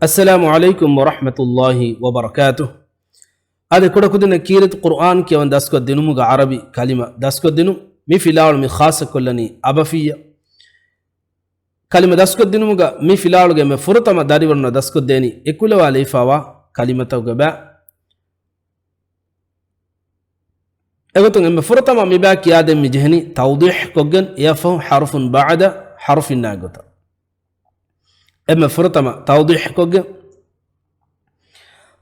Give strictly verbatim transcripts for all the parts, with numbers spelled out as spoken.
އައްސަލާމު ޢަލައިކުމް ވަރަޙްމަތުﷲި ވަބަރަކާތުހު. އަދި ކުޑަކުދިންނަށް ކީރިތި ޤުރުއާން ކިޔަވަން ދަސްކޮށްދިނުމުގަ ޢަރަބި ކަލިމަ ދަސްކޮށްދިނުން. މި ފިލާވަޅު މި ޚާއްޞަކޮށްލަނީ އަބަފިއްޔަށް. ކަލިމަ ދަސްކޮށްދިނުމުގަ މި ފިލާވަޅުގެ އެންމެ ފުރަތަމަ ދަރިވަރުންނަށް ދަސްކޮށްދޭނީ އެކުލަވާލައިފާވާ ކަލިމަތަކުގެ ބައި. އެގޮތުން އެންމެ ފުރަތަމަ މި ބައި ކިޔާދޭން މި ޖެހެނީ ތައުޟީޙް ކޮށްގެން، އެއަށްފަހު ޙަރުފުން ބަޢުދަ ޙަރުފިންނާ ގޮތަށް. އެންމެ ފުރަތަމަ ތައުޟީޙް ކޮށްގެން.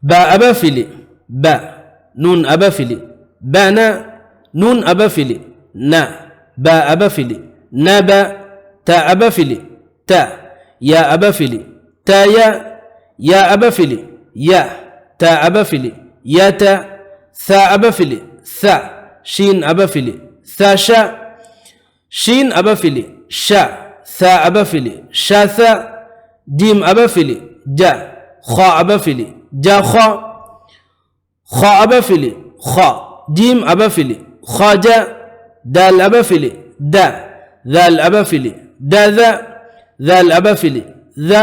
ބަ އަބަފިލި، ބަ. ނޫން އަބަފިލި، ބަނަ. ނޫން އަބަފިލި، ނަ. ބަ އަބަފިލި، ނަބަ. ތަ އަބަފިލި، ތަ. ޔަ އަބަފިލި، ތަޔަ. ޔަ އަބަފިލި، ޔަ. ތަ އަބަފިލި، ޔަތަ. ޘަ އަބަފިލި، ޘަ. ޝީން އަބަފިލި، ޘަށަ. ޝީން އަބަފިލި، ޝަ. ޘަ އަބަފިލި، ޝަޘަ. ޖީމް އަބަފިލި، ޖަ. ޚާ އަބަފިލި، ޖަޚަ. ޚާ އަބަފިލި، ޚަ. ޖީމް އަބަފިލި، ޚަޖަ. ދާލް އަބަފިލި، ދަ. ޛާލް އަބަފިލި، ދަޛަ. ޛާލް އަބަފިލި، ޛަ.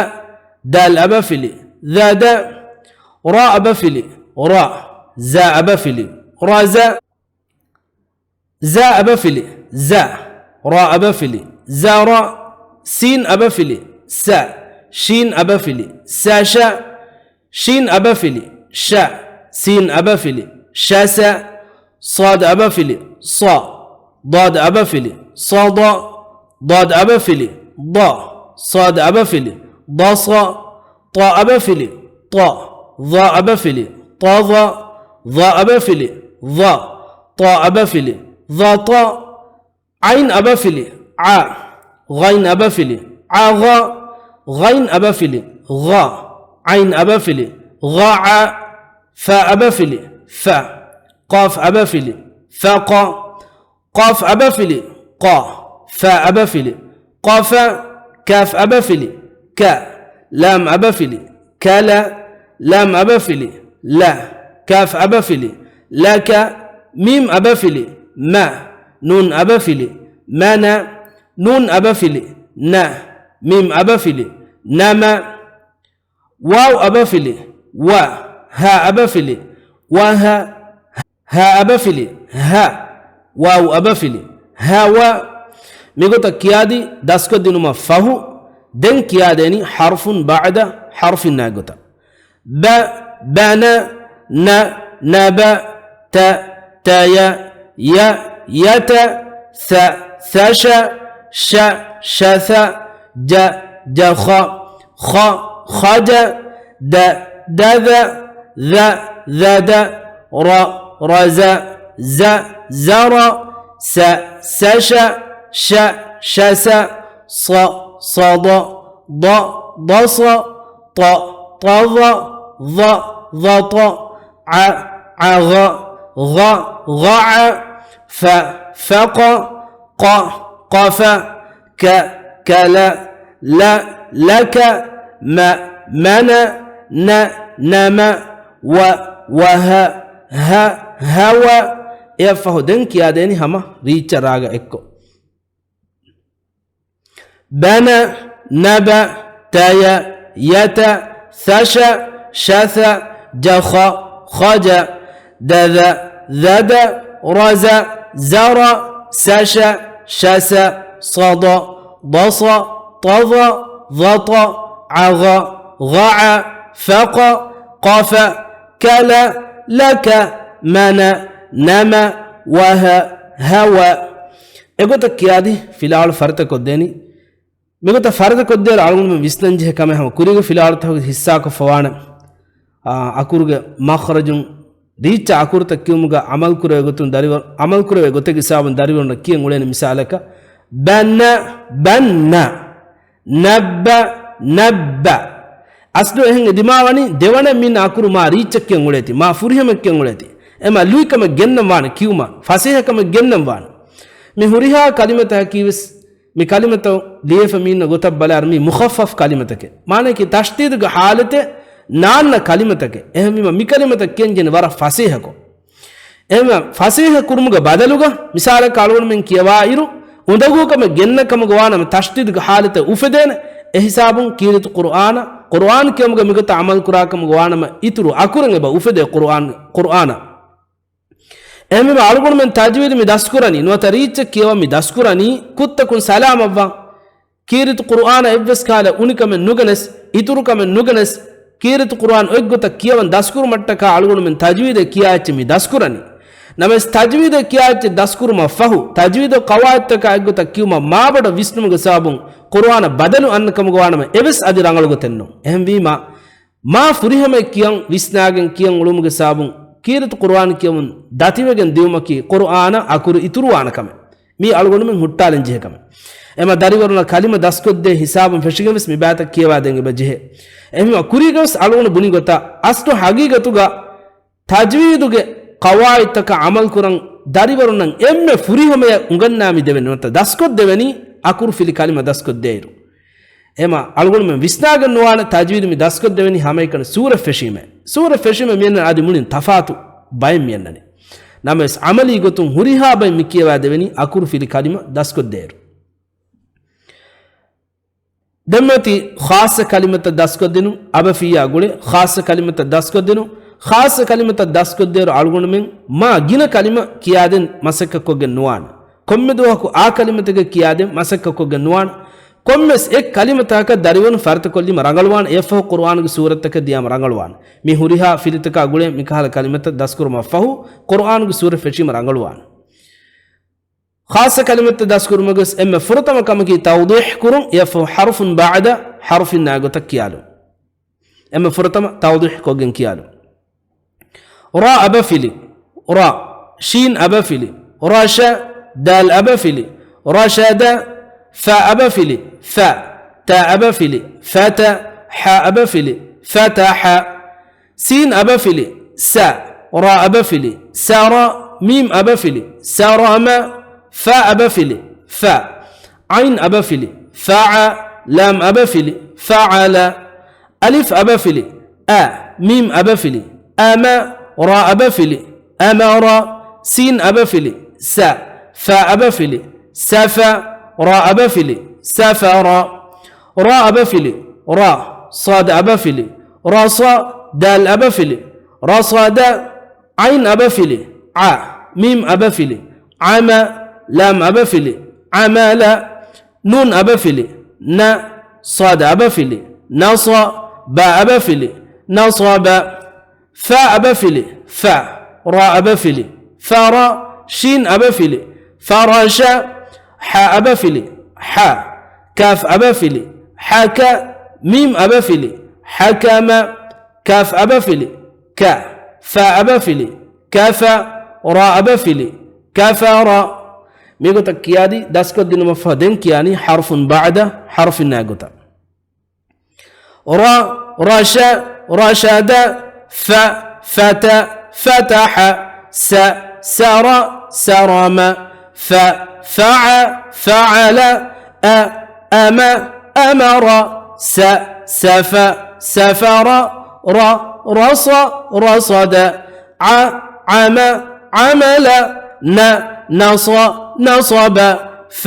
ދާލް އަބަފިލި، ޛަދަ. ރާ އަބަފިލި، ރަ. ޒާ އަބަފިލި، ރަޒަ. ޒާ އަބަފިލި، ޒަ. ރާ އަބަފިލި، ޒަރަ. ސީން އަބަފިލި، ސަ. ޝީން އަބަފިލި، ސަށަ. ޝީން އަބަފިލި، ޝަ. ސީން އަބަފިލި، ޝަސަ. ޞާދް އަބަފިލި، ޞަ. ޟާދް އަބަފިލި، ޞަޟަ. ޟާދް އަބަފިލި، ޟަ. ޞާދް އަބަފިލި، ޟަޞަ. ޠާ އަބަފިލި، ޠަ. ޡާ އަބަފިލި، ޠަޟަ. ޡާ އަބަފިލި، ޡަ. ޠާ އަބަފިލި، ޡަޠަ. ޢައިން އަބަފިލި، ޢަ. ޣައިން އަބަފިލި، ޢަޣަ. ޣައިން އަބަފިލި، ޣަ. ޢައިން އަބަފިލި، ޣައަ. ފާ އަބަފިލި، ފަ. ޤާފް އަބަފިލި، ފަޤަ. ޤާފް އަބަފިލި، ޤަ. ފާ އަބަފިލި، ޤަފަ. ކާފް އަބަފިލި، ކަ. ލާމް އަބަފިލި، ކަލަ. ލާމް އަބަފިލި، ލަ. ކާފް އަބަފިލި، ލަކަ. މީމް އަބަފިލި، މަ. ނޫން އަބަފިލި، މަނަ. ނޫން އަބަފިލި، ނަ. މީމް އަބަފިލި، ނަމަ. ވާވް އަބަފިލި، ވަ. ހާ އަބަފިލި، ވަހަ. ހާ އަބަފިލި، ހަ. ވާވް އަބަފިލި، ހަވަ. މިގޮތަށް ކިޔާދީ ދަސްކޮށްދިނުމަށް ފަހު، ދެން ކިޔާދޭނީ ޙަރުފުން ބަޢުދަ ޙަރުފިންނާ ގޮތަށް. ބަ، ބަނަ، ނަ، ނަބަ، ތަ، ތަޔަ، ޔަ، ޔަތަ، ޘަ، ޘަށަ، ޝަ، ޝަޘަ، ޖަ، ޖަޚަ، ޚަ، ޚަޖަ، ދަ، ދަޛަ، ޛަ، ޛަދަ، ރަ، ރަޒަ، ޒަ، ޒަރަ، ސަ، ސަށަ، ޝަ، ޝަސަ، ޞަ، ޞަޟަ، ޟަ، ޟަޞަ، ޠަ، ޠަޟަ، ޡަ، ޡަޠަ، ޢަ، ޢަޣަ، ޣަ، ޣަޢަ، ފަ، ފަޤަ، ޤަ، ޤަފަ، ކަ، ކަލަ، ލަ، ލަކަ، މަ، މަނަ، ނަ، ނަމަ، ވަ، ވަހަ، ހަ، ހަވަ. އެއަށްފަހު ދެން ކިޔާދޭނީ ހަމަ ރީއްޗަށް ރާގަ އެއްކޮށް. ބަނަ، ނަބަ، ތަޔަ، ޔަތަ، ޘަށަ، ޝަޘަ، ޖަޚަ، ޚަޖަ، ދަޛަ، ޛަދަ، ރަޒަ، ޒަރަ، ސަށަ، ޝަސަ، ޞަޟަ، ޟަޞަ، ޠަޟަ، ޡަޠަ، ޢަޣަ، ޣަޢަ، ފަޤަ، ޤަފަ، ކަލަ، ލަކަ، މަނަ، ނަމަ، ވަހަ، ހަވަ. އެގޮތަށް ކިޔާދީ ފިލާވަޅު ފަރިތަކޮށްދޭނީ. މިގޮތަށް ފަރިތަކޮށްދޭ އަޅުގަނޑުމެން ވިސްނަންޖެހޭ ކަމެއް ހަމަ ކުރީގެ ފިލާވަޅުތަކުގެ ހިއްސާކޮށްފަވާނެ. އާ، އަކުރުގެ މަޚްރަޖުން ރީއްޗަށް އަކުރުތައް ކިޔުމުގަ ޢަމަލުކުރެވޭ ގޮތުން ދަރިވަރު، ޢަމަލުކުރެވޭ ގޮތެއްގެ ހިސާބުން ދަރިވަރުންނަށް ކިޔަން އުޅޭނެ މިސާލަކަށް، ބަނަ، ބަންނަ، ނައްބަ، ނައްބަ. އަސްލު އެހެން އެދިމާވަނީ ދެވަނަ މިން އަކުރު މާ ރީއްޗަށް ކިޔަން އުޅޭތީ، މާ ފުރިހަމަ ކިޔަން އުޅޭތީ. އެ މާ ލުއިކަމެއް ގެންނަން ވާނެ ކިޔުމަށް، ފަސޭހަކަމެއް ގެންނަން ވާނެ. މި ހުރިހާ ކަލިމަތަކަކީވެސް މި ކަލިމަތައް ލިޔެފަ މީންނަ ގޮތަށް ބަލާއިރު މީ މުޚައްފަފް ކަލިމަތަކެއް. މާނައަކީ ތަޝްދީދުގެ ޙާލަތެއް ނާންނަ ކަލިމަތަކެއް. އެހެންވީމަ މި ކަލިމަތައް ކިޔަންޖެހެނީ ވަރަށް ފަސޭހަކޮށް. އެހެންވެ ފަސޭހަ ކުރުމުގެ ބަދަލުގަ މިސާލަކަށް އަޅުގަނޑުމެން ކިޔަވާއިރު، އުނދަގޫކަމެއް ގެންނަ ކަމުގަ ވާނަމަ ތަޝްދީދުގެ ޙާލަތެއް އުފެދޭނެ. އެހިސާބުން ކީރިތި ޤުރުއާނަށް، ޤުރުއާން ކިޔަމުގެ މިގޮތަށް ޢަމަލު ކުރާކަމުގަ ވާނަމަ، އިތުރު އަކުރެއް އެބަ އުފެދޭ ޤުރުއާން، ޤުރުއާނަށް. އެހެންވީމަ އަޅުގަނޑުމެން ތަޖްވީދު މި ދަސްކުރަނީ، ނުވަތަ ރީއްޗެއް ކިޔަވަން މި ދަސްކުރަނީ، ކުށްތަކުން ސަލާމަށްވާން. ކީރިތި ޤުރުއާނަށް އެއްވެސް ކަހަލަ އުނިކަމެއް ނުގެނެސް، އިތުރުކަމެއް ނުގެނެސް، ކީރިތި ޤުރުއާން އޮތްގޮތަށް ކިޔަވަން ދަސްކުރުމަށްޓަކާ އަޅުގަނޑުމެން ތަޖްވީދޭ ކިޔާ އެއްޗެއް މި ދަސްކުރަނީ. ނަމަވެސް ތަޖްވީދޭ ކިޔާ އެއްޗެއް ދަސްކުރުމަށް ފަހު، ތަޖްވީދު ޤަވާއިދުތަކާ އެއްގޮތަށް ކިޔުމަށް މާބޮޑަށް ވިސްނުމުގެ ސަބަބުން ޤުރުއާނަށް ބަދަލު އަންނަ ކަމުގަ ވާނަމަ އެވެސް އަދި ރަނގަޅު ގޮތެއް ނޫން. އެހެންވީމަ، މާ ފުރިހަމައަށް ކިޔަން ވިސްނާގެން ކިޔަން އުޅުމުގެ ސަބަބުން ކީރިތި ޤުރުއާން ކިޔަވުން ދަތިވެގެން ދިއުމަކީ ޤުރުއާނަށް އަކުރު އިތުރުވާނެ ކަމެއް. މީ އަޅުގަނޑުމެން ހުއްޓާލަން ޖެހޭ ކަމެއް. އެމަ ދަރިވަރުންނަށް ކަލިމަ ދަސްކޮށްދޭ ހިސާބުން ފެށިގެން ވެސް މި ބައިތައް ކިޔަވާދޭން އެބަ ޖެހޭ. އެހެންވީމަ ކުރީގަ ވެސް އަޅުގަނޑު ބުނި ގޮތަށް އަސްލު ހަގީގަތުގަ ތަޖްވީދުގެ ޤަވާއިދުތަކަށް ޢަމަލުކުރަން ދަރިވަރުންނަށް އެންމެ ފުރިހަމަޔަށް އުނގަންނާ މި ދެވެނީ ނުވަތަ ދަސްކޮށްދެވެނީ އަކުރު ފިލި ކަލިމަ ދަސްކޮށްދޭއިރު. އެމަ އަޅުގަނޑުމެން ވިސްނާގެން ނުވާނެ ތަޖްވީދު މި ދަސްކޮށްދެވެނީ ހަމައެކަނި ސޫރަ ފެށީމޭ. ސޫރަ ފެށީމޭ މިއަންނަނީ އަދި މުޅިން ތަފާތު ބައެއް މިއަންނަނީ. ނަމަވެސް ޢަމަލީ ގޮތުން ހުރިހާ ބައެއް މި ކިޔަވާ ދެވެނީ އަކުރު ފިލި ކަލިމަ ދަސްކޮށްދޭއިރު. ދެންމެ އޮތީ ޚާއްޞަ ކަލިމަތައް ދަސްކޮށްދިނުން، އަބަފިއްޔާ ގުޅޭ ޚާއްޞަ ކަލިމަތައް ދަސްކޮށްދިނުން. ޚާއްޞަ ކަލިމަތައް ދަސްކޮށްދޭއިރު އަޅުގަނޑުމެން މާ ގިނަ ކަލިމަ ކިޔާދޭން މަސައްކަތްކޮށްގެން ނުވާނެ. ކޮންމެ ދުވަހަކު އާ ކަލިމަތަކެއް ކިޔާދޭން މަސައްކަތްކޮށްގެން ނުވާނެ. ކޮންމެސް އެއް ކަލިމަތަކަކަށް ދަރިވަރުން ފަރިތަކޮށްލީމަ ރަނގަޅުވާނެ، އެއަށްފަހު ޤުރުއާނުގެ ސޫރަތަކަށް ދިޔާމަ ރަނގަޅުވާނެ. މި ހުރިހާ ފިލިތަކާ ގުޅޭ މިކަހަލަ ކަލިމަތައް ދަސްކުރުމަށްފަހު ޤުރުއާނުގެ ސޫރަ ފެށީމަ ރަނގަޅުވާނެ. ޚާއްޞަ ކަލިމަތައް ދަސްކުރުމުގެ ވެސް އެންމެ ފުރަތަމަ ކަމަކީ ތައުޟީޙް ކުރުން، އެއަށްފަހު ޙަރުފުން ބަޢްދަ ޙަރުފިންނާ ގޮތަށް ކިޔާލުން. އެންމެ ފުރަތަމަ ތައުޟީޙް ކޮށްގެން ކިޔާލުން. ރާ އަބަފިލި، ރާ. ޝީން އަބަފިލި، ރަޝަ. ދާލް އަބަފިލި، ރަޝަދަ. ފާ އަބަފިލި، ފަ. ތާ އަބަފިލި، ފަތަ. ޙާ އަބަފިލި، ފަތަޙަ. ސީން އަބަފިލި، ސަ. ރާ އަބަފިލި، ސަރަ. މީމް އަބަފިލި، ސަރަމަ. ފާ އަބަފިލި، ފަ. ޢައިން އަބަފިލި، ފަޢަ. ލާމް އަބަފިލި، ފަޢަލަ. އަލިފް އަބަފިލި، އަ. މީމް އަބަފިލި، އަމަ. ރާ އަބަފިލި، އަމަރަ. ސީން އަބަފިލި، ސަ. ފާ އަބަފިލި، ސަފަ. ރާ އަބަފިލި، ސަފަރަ. ރާ އަބަފިލި، ރަ. ޞާދު އަބަފިލި، ރަޞަ. ދާލް އަބަފިލި، ރަޞަދަ. ޢައިން އަބަފިލި، ޢަ. މީމް އަބަފިލި، ޢަމަ. ލާމް އަބަފިލި، ޢަމަލަ. ނޫން އަބަފިލި، ނަ. ޞާދު އަބަފިލި، ނަޞަ. ބާ އަބަފިލި، ނަޞަބަ. ފާ އަބަފިލި، ފަ. ރާ އަބަފިލި، ފަރަ. ޝީން އަބަފިލި، ފަރަޝަ. ޙާ އަބަފިލި، ޙަ. ކާފް އަބަފިލި، ޙަކަ. މީމް އަބަފިލި، ޙަކަމަ. ކާފް އަބަފިލި، ކަ. ފާ އަބަފިލި، ކަފަ. ރާ އަބަފިލި، ކަފަރަ. މިގޮތަށް ކިޔާދީ ދަސްކޮށްދިނުމަށްފަހު ދެން ކިޔާނީ ޙަރުފުން ބަޢްދަ ޙަރުފިންނާ ގޮތަށް. ރަ، ރަޝަ، ރަޝަދަ. ފަ، ފަތަ، ފަތަޙަ. ސަ، ސަރަ، ސަރަމަ. ފަ، ފަޢަ، ފަޢަލަ. އަ، أَمَ، أَمَرَ. س، سَفَ، سَفَرَ. رَ، رَصَ، رَصَدَ. عَ، عَمَ، عَمَلَ. نَ، نَصَ، نَصَبَ. فَ،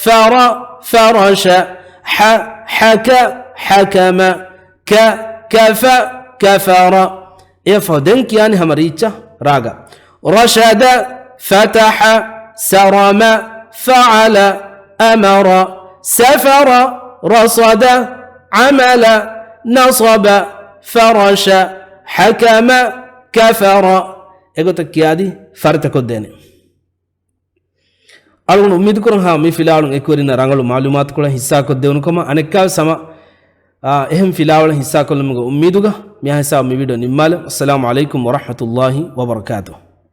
فَرَ، فَرَشَ. حَ، حَكَ، حَكَمَ. كَ، كَفَ، كَفَرَ. އެއަށްފަހު ދެން ކިޔާނީ ހަމަ ރީއްޗަށް ރާގަ. رَشَدَ، فَتَحَ، سَرَمَ، فَعَلَ، أَمَرَ، سَفَرَ، رَصَدَ، عَمَلَ، نَصَبَ، فَرَشَ، حَكَمَ، كَفَرَ. އެގޮތަށް ކިޔާދީ ފަރިތަކޮށްދޭނެ. އަޅުގަނޑު އުއްމީދުކުރަން ހާ މި ފިލާވަޅުން އެކުވެރިންނަށް ރަނގަޅު މަޢުލޫމާތުކޮޅެއް ހިއްސާކޮށްދެވުނުކަމަށް. އަނެއްކާވެސް ހަމަ، އާ، އެހެން ފިލާވަޅެއް ހިއްސާކޮށްލުމުގެ އުއްމީދުގަ މިހާ ހިސާބު މި ވީޑިއޯ ނިންމާލަން. އައްސަލާމު ޢަލައިކުމް ވަރަޙްމަތުﷲި ވަބަރަކާތުހު.